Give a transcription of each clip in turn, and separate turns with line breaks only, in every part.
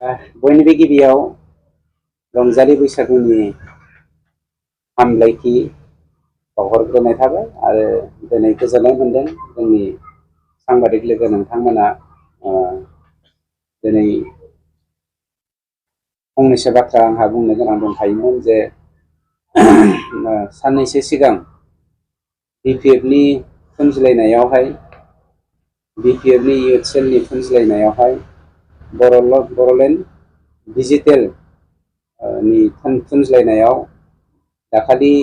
बयनिबो गिबियाव रंजालि बैसागुनि हामलायथि बावहरग्रोनाय थाबाय आरो दिनै गोजोननाय मोनदों जोंनि सांबादिक लोगो नोंथांमोना दिनै फंनैसो बाथ्रा आंहा बुंनो गोनां दंखायोमोन जे साननैसो सिगां बिपिएफनि फुनजिलायनायावहाय बिपिएफनि इउथ सेलनि फुनजिलायनायावहाय बर'लेण्ड डिजिटेल नि फुनजिलायनायाव दाखालि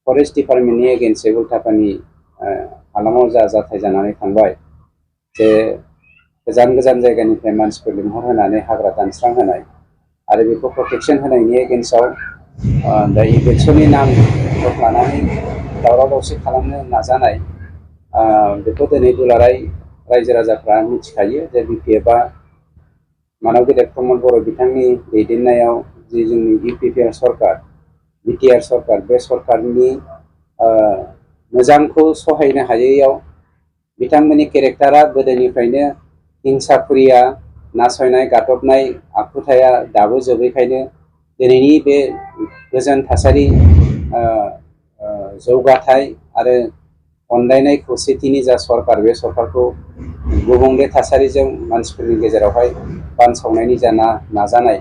फरेस्ट डिपार्टमेन्टनि एगेन्सै उल्टापानि हालामाव जा जाथाय जानानै थांबाय जे गोजान गोजान जायगानिफ्राय मानसिफोर लिंहरहोनानै हाग्रा दानस्रांहोनाय आरो बेखौ प्रटेक्शन होनायनि एगेन्स्टआव दा इलेक्शननि नाम लानानै दावराव दावसि खालामनो नाजानाय बेखौ दिनै दुलाराय रायजो राजाफ्रा मिथिखायो जे बिपिएफआ मानव गेदेर प्रमद बर' बिथांनि दैदेननायाव जि जोंनि इउपिपिएल सरकार बिटिआर सरकार बे सरकारनि मोजांखौ सहायनो हायैयाव बिथांमोननि केरेक्टारा गोदोनिफ्रायनो हिंसाफुरिया नासयनाय गादबनाय आखुथाया दाबो जोबैखायनो दिनैनि बे गोजोन थासारि जौगाथाय आरो अनलायनाय खौसेथिनि जा सरकार बे सरकारखौ गुबुंले थासारिजों मानसिफोरनि गेजेरावहाय बानसावनायनि जा नाजानाय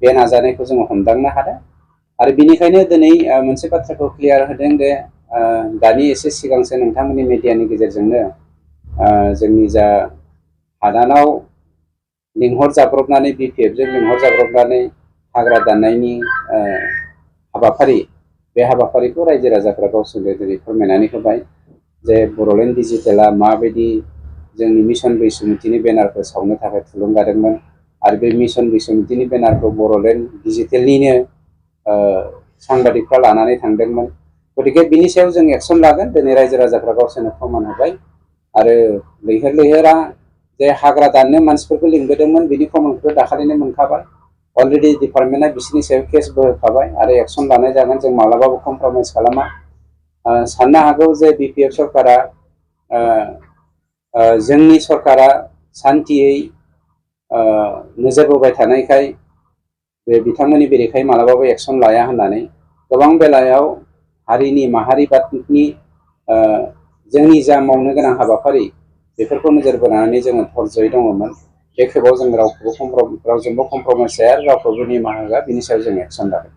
बे नाजानायखौ जोङो हमदांनो हादों आरो बिनिखायनो दिनै मोनसे बाथ्राखौ क्लियार होदों जे दानि एसे सिगांसो नोंथांमोननि मिडियानि गेजेरजोंनो जोंनि जा हादानाव लिंहरजाब्रबनानै बिपिएफजों लिंहरजाब्रबनानै हाग्रा दाननायनि हाबाफारि बे हाबाफारिखौ रायजो राजाफ्रा गावसोरनो दिनै फोरमायनानै होबाय जे बर'लेण्ड डिजिटेला माबायदि जोंनि मिशन बैसुमुतिनि बेनारखौ सावनो थाखाय थुलुंगादोंमोन आरो बे मिशन बैसुमुतिनि बेनारखौ बर'लेण्ड डिजिटेलनिनो सांबादिकफ्रा लानानै थांदोंमोन गतिके बिनि सायाव जों एक्सन लागोन दिनै रायजो राजाफ्रा गावसोरनो फोरमान होबाय आरो लैहोर लैहोरा जे हाग्रा दाननो मानसिफोरखौ लिंबोदोंमोन बिनि प्रमानखौथ' दाखालिनो मोनखाबाय अलरेडि डिपार्टमेन्टआ बिसोरनि सायाव केसबो होखाबाय आरो एक्सन लानाय जागोन जों मालाबाबो कमप्रमाइज खालामा साननो हागौ जे बिपिएफ सरकारा जोंनि सरकारा सान्थियै नोजोर बोबाय थानायखाय बे बिथांमोननि बेरेखायै मालाबाबो एक्सन लाया होननानै गोबां बेलायाव हारिनि माहारिबादनि जोंनि जा मावनो गोनां हाबाफारि बेफोरखौ नोजोर बोनानै जोङो धर्जयै दङमोन बे खेबाव जों रावजोंबो कमप्रमाइस जाया रावखौबो निमाहा होआ बिनि सायाव जों एक्सन लागोन